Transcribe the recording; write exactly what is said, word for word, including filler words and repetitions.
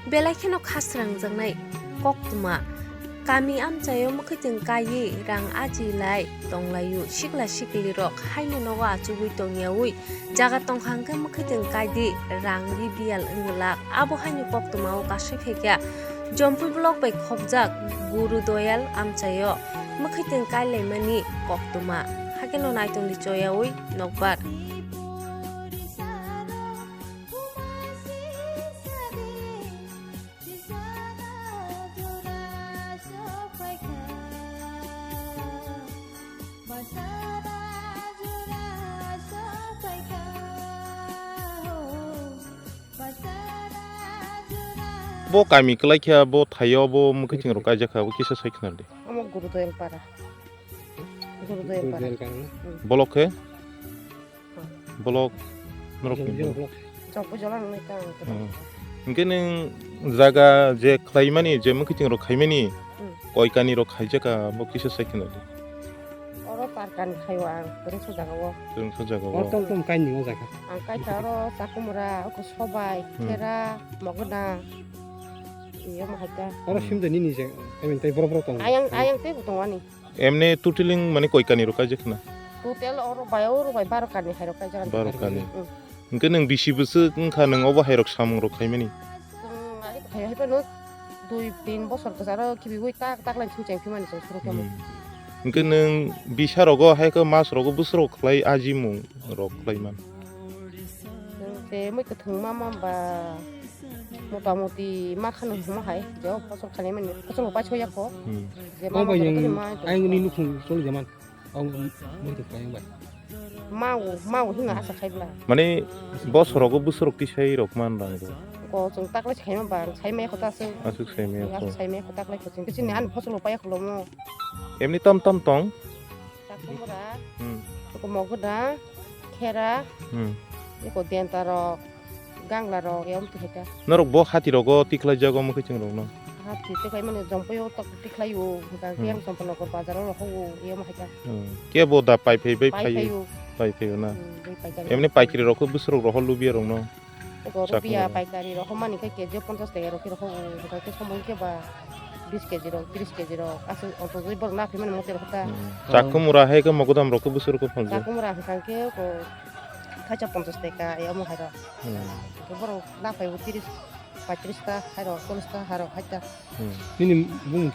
Belai kheno khasrangjaknai koktwma. Kami amchaio mwkhwtwng kaiwi rang aji lai tonglaio. Sikla siklirok haino nogo achugwi tongyawi jaga tongkha hwnkhe mwkhwtwng kaidi rang ri biyal wngwlak. Abo haino koktwmao kasui phaikha Jompui block bai khopjak Guru Doyal amchaio mwkhwtwng kailaimani koktwma. Hakeno naitongdi choyawi nokbar. Bo kami kwlai khe bo thaio bo mwkhwtwng rok kaijak kha, bo kisa sai khna di. Omo Gurudoyal para. Gurudoyal para. Gurudoyal para. Hmm. Bolok khe? Bolok norok ni bolok. Jokbo jola nang nai ta ang. Hmm. Hwnkhe nwng jaga je khlaimani, je mwkhwtwng rok khaimani, hmm, koi kani rok khaijak kha, bo kisa sai khna di. Oro parkani khaio ang, kwrwngsa jagao. Kwrwngsa jagao. Oro tom tom kaini o jaga. Ang kaitha oro chakumra, oko sobai, hmm, khera, mogwdang. Iyo mo haita. Oro, hmm, simde nini je, I mean, tei borok borok tongo. Ayang, ayang tei bo tongo ani. Emne totaling mane koi kani rok kaijak khna? Total oro bai, oro bai baro kani hai rok kaijak ani. Baro kani. Hmm. Hwnkhe nwng bisi bwswk wngkha nwng obo hai rok samung rok khaimani? Chwng ani khai hai phano dui tin bosor kwcharo khibiwi tak tak line sing cheng phimani chwng suru khe. Hmm. Hwnkhe nwng bisa rogo hai khe mas rogo bwswk rok khlai ajimung rok khlai man? Chwng se mui kwthwng ma ma ba mota moti ma khano huma hai je o phosol khlaimani phosol bo paisa ya kho. Hmm. Je ma ma khano ayang ni nukhung choli jaman. Ang muitu khlaiyang bai. Mau, mau hinga asa khaibla. Mane bosorogo bwswrok tisai rok man rang bo. Ko chwng taklai saima bang, saima kho ta aswk. Aswk saima kho. Aswk saima kho taklai kho chwng. Kisi ni ani phosolo paya kho lomo. Emni tam tam tong. Takumra. Hmm. Ko mogoda, khera. Hmm. Iko denta rok. Gangla rok, yam tu hita. Norok bo hati rogo tikhlai jago mukhe chwng rok no. Hati tikhlai mani jompo yo tok tikhlai o, hwnkha khe, hmm, yang jompo nokor bazar o rok o, yam hita. Hmm. Ke bo da pai phai bai phaio. Pai phaio na. Hmm, bai pai kari. Emni paikari rok bwswrok rok lubiya rok no. Ego chakung rupiya rok. Paikari rok mani khe K G o ponchash taka rok rok o, hwnkha khe somoi khe ba bis K G rok, tris K G rok, aswk onto joi borok na phai mani mote rok ta. Hmm. Chakhumura hai khe mogodam rok bwswrok phaljo. Chakhumura hwnkha khe ko thaisa ponchash taka, yam hai rok. Hmm. Borok na phai o tris, paitris ta, hai rok, chollish ta, hai rok, hai ta. Hmm. Nini bumung.